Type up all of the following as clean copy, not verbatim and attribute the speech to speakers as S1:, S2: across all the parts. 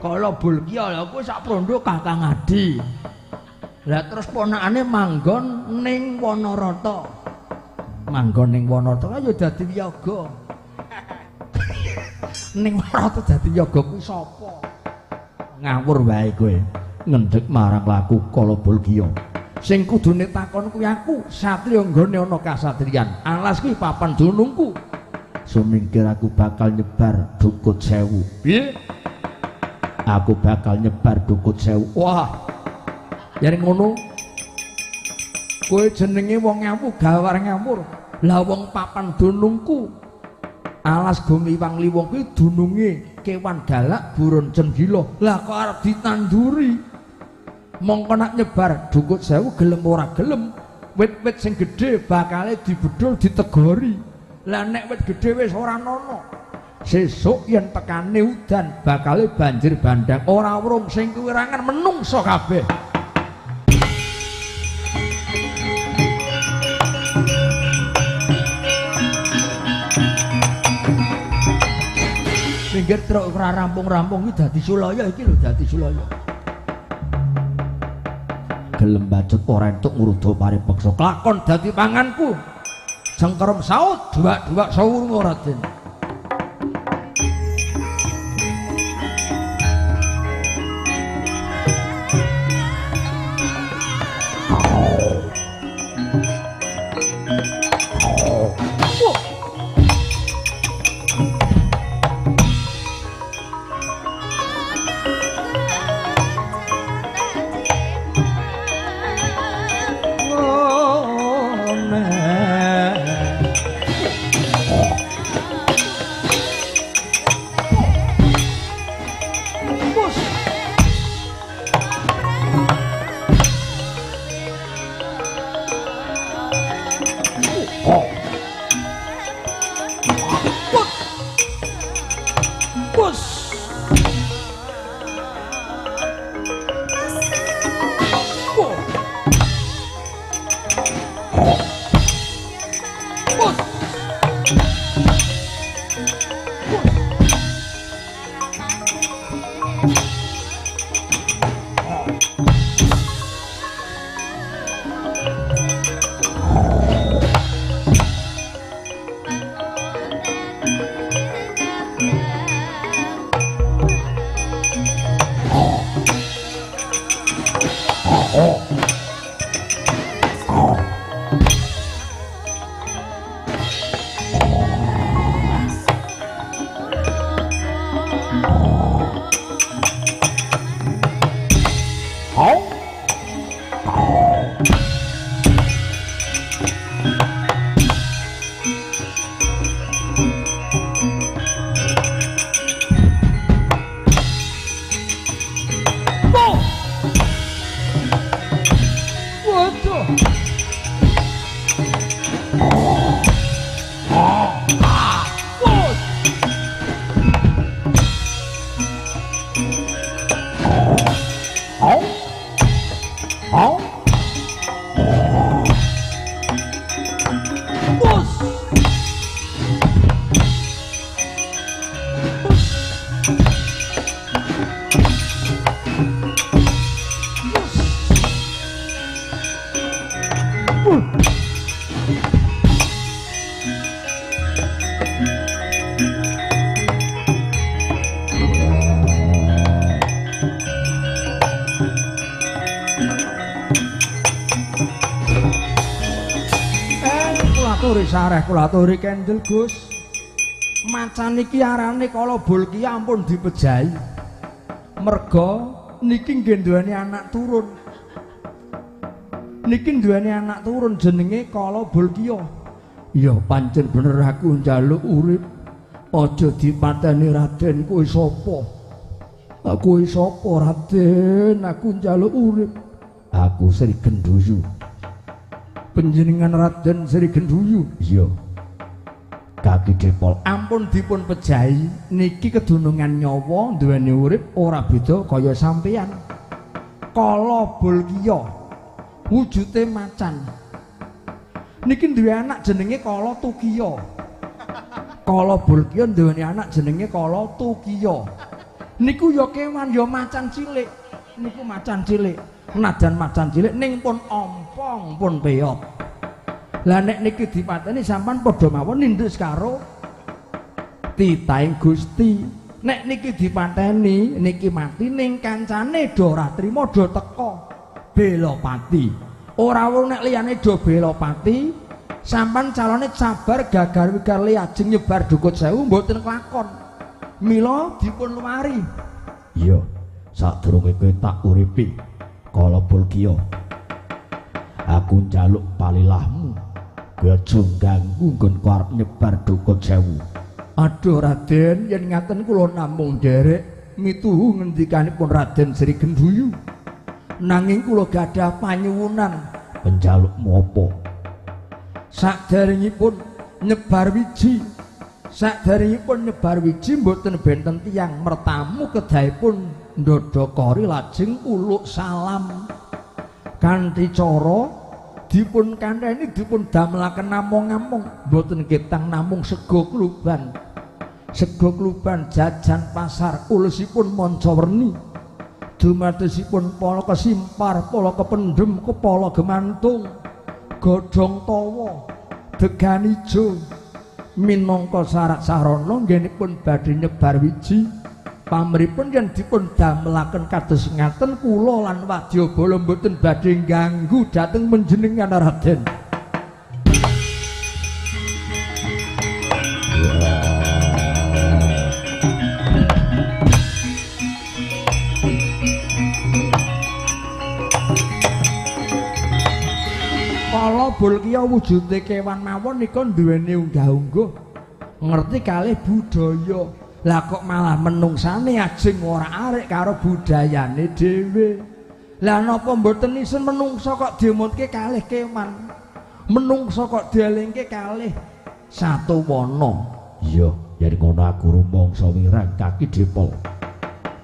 S1: Kala Bulkiya lha kuwi sak prondo Kakang Adi. Lah terus ponakane manggon ning Wanarata. Manggon ning Wanarata ya dadi wiyaga. Ning Wanarata dadi wiyaga kuwi sapa? Ngawur wae kowe. Ngendhek marang laku Kala Bulkiya. Sing kudune takon kuwi aku, satriya nggone ana kasatriyan. Alas kuwi papan dunungku. Sumingkir aku bakal nyebar dukut sewu. Piye? Aku bakal nyebar dukut sewu. Wah. Yen ngono kowe jenenge wong ngamuk gawar ngamur. Lah wong papan dunungku. Alas Gong Liwang Liwong kuwi dununge kewan galak burun cenggila. Lah kok arep ditanduri? Mongko nak nyebar dukut sewu gelem ora gelem, wit-wit sing gedhe bakale dibedhul ditegori. Lah nek wit gedhe wis ora ana, sesuk yen tekane udan bakale banjir bandang, ora wrung sing kuwirangan menungsa kabeh. Minggir truk ora rampung-rampung iki dadi sulaya iki lho, dadi sulaya. Gelem bacut ora entuk ngruda paripeksa, klakon dadi panganku. Cengkerem saut duwak-duwak sawurung Raden. Sareh kula aturi kendel Gus. Macan iki arane Kala Bulkiya ampun dipejahi. Merga niki nggih duweni anak turun. Niki duweni anak turun jenenge Kala Bulkiya. Ya pancen bener aku njaluk urip. Aja dipateni Raden, kowe sapa? Kowe sapa Raden? Aku njaluk urip. Aku Sri Genduyu. Panjenengan Raden Sri Genduyu? Iya. Kaki Depol ampun dipun pejahi, niki kedunungan nyawa duweni urip ora beda kaya sampeyan. Kala Bulkiya wujude macan. Niki duwe anak jenenge Kala Tukiya. Kala Bulkiya duweni anak jenenge Kala Tukiya. Niku ya kewan ya macan cilik. Niku macan cilik. Najan macan cilik ning pun ompong pun peyot. Lah nek niki dipateni sampean padha mawon nindhus karo titahing Gusti. Nek niki dipateni niki mati ning kancane do ora trima do teka bela pati. Ora wong nek liyane do bela pati, sampean calone sabar gagar wigar lajeng nyebar dukut sewu mboten kelakon. Mila dipun luari.
S2: Iya, sadurunge kowe tak uripi Kala Bulkiya. Aku njaluk palilahmu. Kowe aja ganggu nggonku arep nyebar dukut sewu.
S1: Aduh Raden, yen ngaten kula namung nderek mituhu ngendikanipun Raden Sri Genduyu. Nanging kula gadah panyuwunan.
S2: Penjalukmu apa?
S1: Saderengipun nyebar wiji, saderengipun nyebar wiji mboten benten tiyang mertamu kedahipun ndodokori lajeng uluk salam. Kanthi cara dipun kantheni dipun damelaken namung-namung mboten ketang namung sego kluban. Sego kluban jajan pasar ulesipun manca werni. Dumadosipun pala kesimpar, pala kependhem, kepala gemantung, godhong tawa, degan ijo minangka sarak sarana nggenipun badhe nyebar wiji. Pamripun yen dipun damelaken kados ngaten kula lan wadyabala mboten badhe ngganggu dhateng panjenengan Raden. Kala Bulkiya wujude kewan mawon nika duweni unggah-ungguh ngerti kalih budaya. Lah kok malah menungsane ajeng ora arek karo budayane dhewe. Lah napa mboten isin menungsa kok diemutke kalih kewan? Menungsa kok dielingke kalih satuwana.
S2: Iya, yen ngono aku rumangsa wirang kaki depol.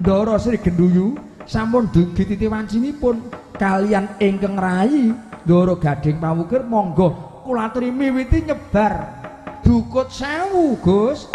S1: Ndara Sri Genduyu sampun dugi titi wancinipun kalian ingkang rayi Ndara Gading Pawukir monggo kula aturi miwiti nyebar dukut sewu, Gus.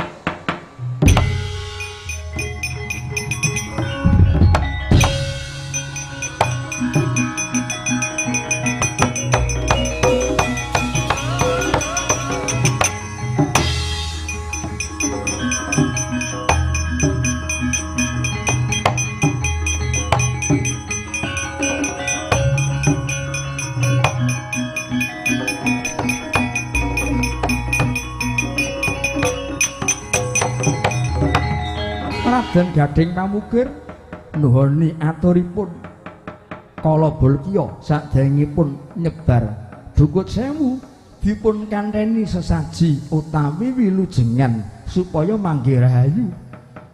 S1: Raden Gading Pamukir nuhoni aturipun Kala Bulkiya saderengipun nyebar dukut sewu dipun kantheni sesaji utawi wilujengan supaya mangke rahayu,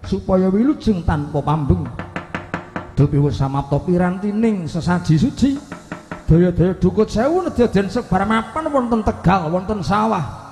S1: supaya wilujeng tanpa pambeng. Dupi wis samapta pirantining sesaji suci, daya-daya dukut sewu nedya den sebar mapan wonten tegal wonten sawah.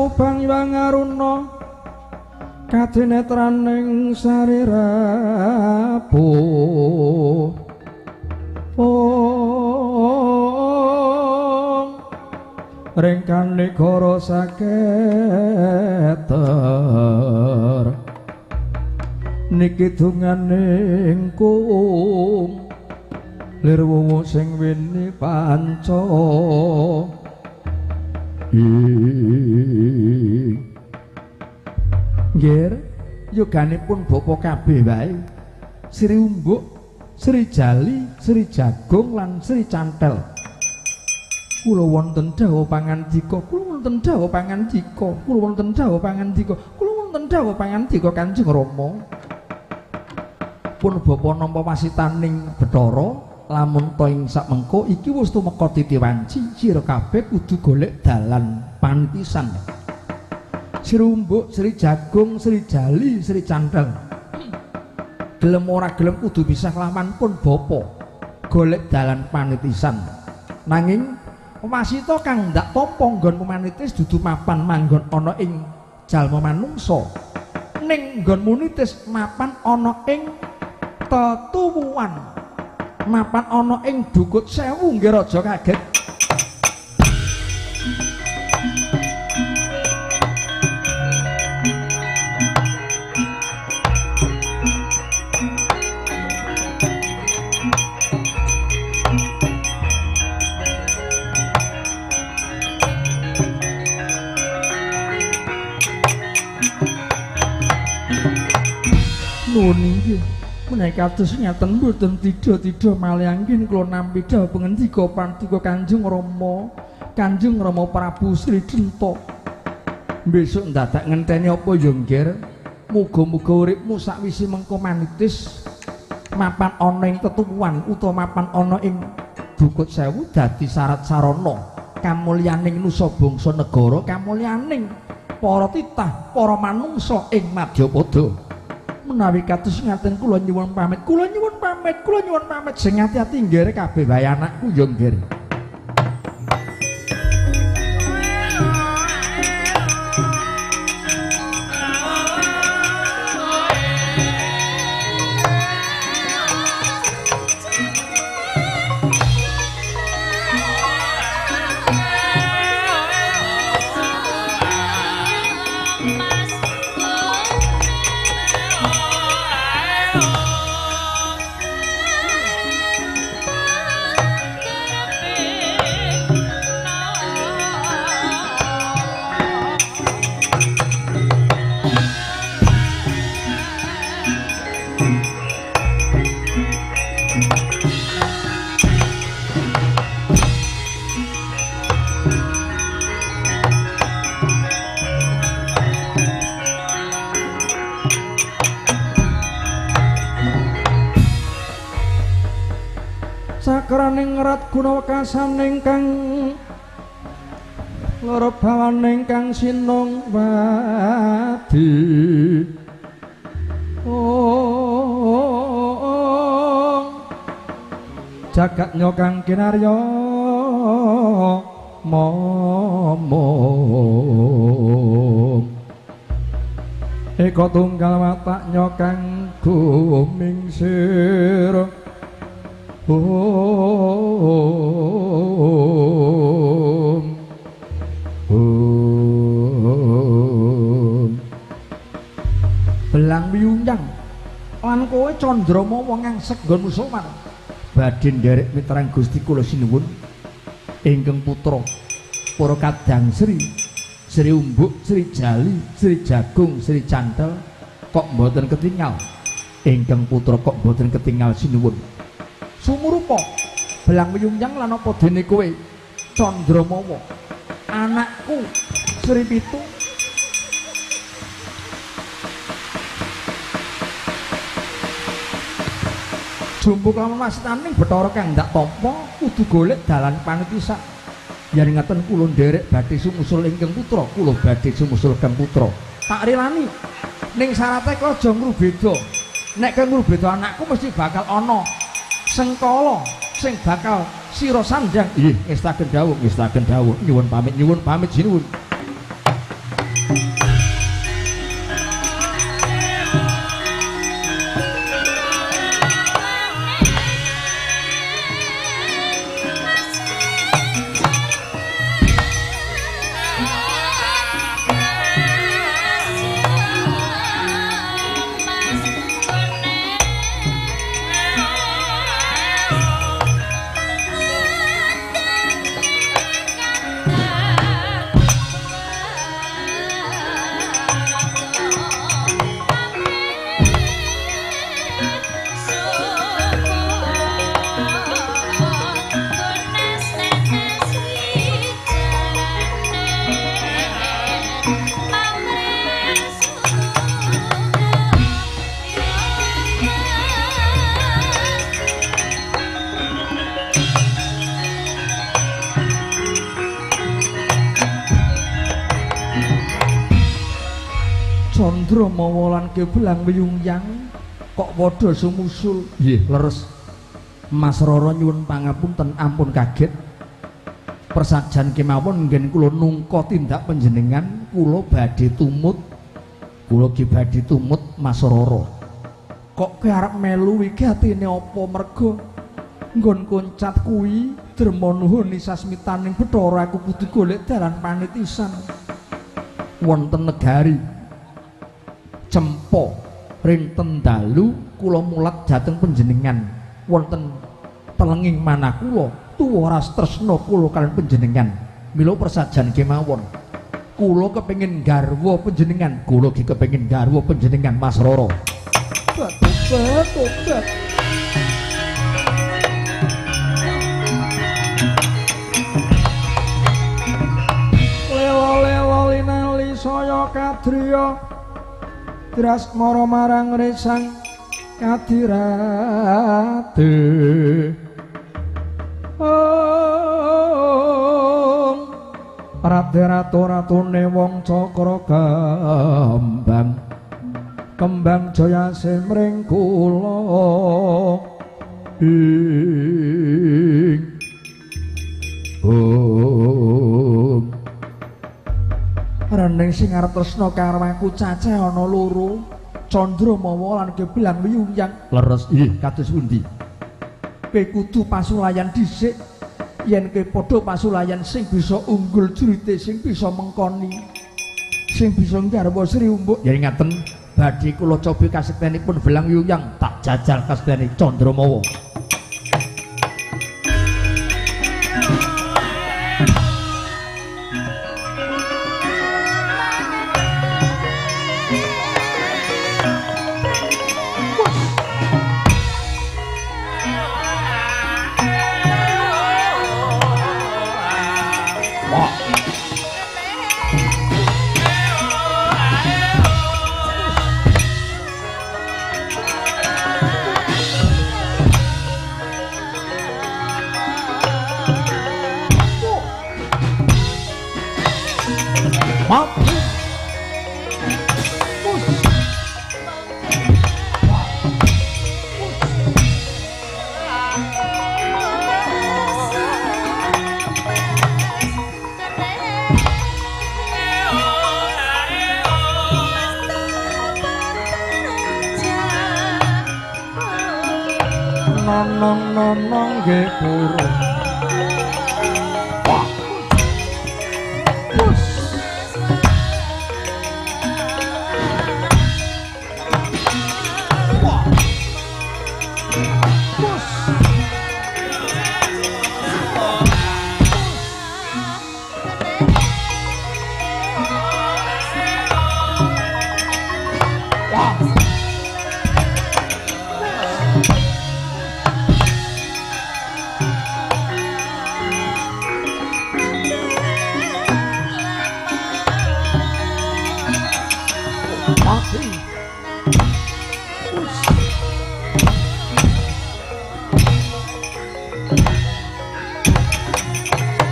S1: samubang wangaruna kadinetraning sarirapu. Om ringkan negara saketer niki dunganing kum lir wuwu sing wini panca. Nggih, yoganipun bapa kabeh wae. Sri Umbuk, Sri Jali, Sri Jagung lan Sri Cantel. Kula wonten dawuh pangandika, kula wonten dawuh pangandika, kula wonten dawuh pangandika, kula wonten dawuh pangandika Kanjeng Rama. Pun bapa nampa wasitaning Bathara, lamun ta ing sakmengko iki wis tumeka titi wanci, sira kabeh kudu golek dalan panitisan. Sri Umbuk, Sri Jagung, Sri Jali, Sri Cantel. Gelem ora gelem kudu pisah lawan pun bapa golek dalan panitisan. Nanging wasita kang ndak tampa nggon pamanitis dudu mapan manggon ana ing jalma manungsa. Ning nggon munitis mapan ana ing tetuwuan. Mapan ana ing dukut sewu nggih raja kaget. Nuwun inggih menawi kados ngaten mboten tidha-tidha malih anggen kula nampi dawuh pangendika paduka Kanjeng Rama, Kanjeng Rama Prabu Sri Denta. Besok ndadak ngenteni apa ya nggih? Muga-muga uripmu sakwise mengko manitis mapan ana ing tetuwuan utawa mapan ana ing Bukut Sewu dadi syarat sarana kamulyaning nusa bangsa negara, kamulyaning para titah, para manungsa ing Madyapada. Menawi kados ngaten kula nyuwun pamit, kula nyuwun pamit, kula nyuwun pamit. Sing ati-ati nggih kabeh wae anakku ya nggih. Sakraning rat guna wekasaning kang loro bawaning kang sinung wadi. Oh, jagat nyokang kinarya momong eka tunggal watak nyokang gumingsir. Om Om Belang wiyunyang lan kowe Candramawa ngangsek nggonmu sowan badhe nderek mitrang Gusti kula sinuwun ingkang putra para kadang Sri, Sri Umbuk, Sri Jali, Sri Jagung, Sri Cantel kok mboten ketingal ingkang putra kok mboten ketingal sinuwun. Sumurupa Belang wiyunyang lan apa dene kowe Candramawa anakku Sri Pitu jumpuk lamun wasitaning Bathara kang ndak tampa kudu golek dalan panitisan. Yen ngaten kula nderek badhe sumusul ingkang putra, kula badhe sumusul kang putra. Tak rilani ning syarate aja ngrubeda. Nek kang ngrubeda anakku mesti bakal ana sengkala sing bakal sira sandang. Nggih, ngestaken dawuh, ngestaken dawuh. Nyuwun pamit, nyuwun pamit sinuwun. Candra mawa lan Kebelang Wiyungyang kok padha sumusul. Nggih, leres. Mas Roro nyuwun pangapunten, ampun kaget. Persajan kemawon nggen kula nungka tindak panjenengan, kula badhe tumut. Kula ki badhe tumut Mas Roro. Kok kowe arep melu iki atine apa merga nggon koncat kuwi derma nuhun sasmitaning Bathara aku kudu golek dalan panitisan. Wonten negari Cempo rinten dalu kula mulat dhateng panjenengan wonten telenging manah kula tuwa ras tresna kula kaliyan panjenengan mila persajan kemawon kula kepengin garwa panjenengan kula ki kepengin garwa panjenengan Mas Roro. Tobat tobat. Lelo-lelo linali saya kadriya drasmara marang resang kadirate. Om Rate ratu ratune wong cakra kembang kembang jaya semring kula ing om. Reneng sing arep tresna karo aku cacah ana loro, Candra Mawa lan Kebelang Wiyungyang. Leres nggih kados pundi? Kowe kudu pasulayan dhisik. Yen kowe padha pasulayan sing bisa unggul jurite, sing bisa mengkoni, sing bisa nggarwa Sri Umbuk. Yen ngaten badhe kula cobi kasektenipun Belang Wiyungyang, tak jajal kasektene Candra Mawa. Nonong-nonong nggih purun. Wah.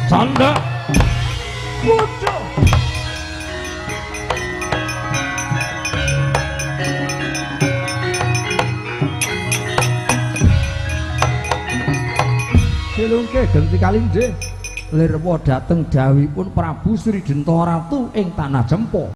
S1: Canda. Bodoh. Jelungke genti kalindih lirwa dhateng dawuhipun Prabu Sri Denta Ratu ing Tanah Cempo.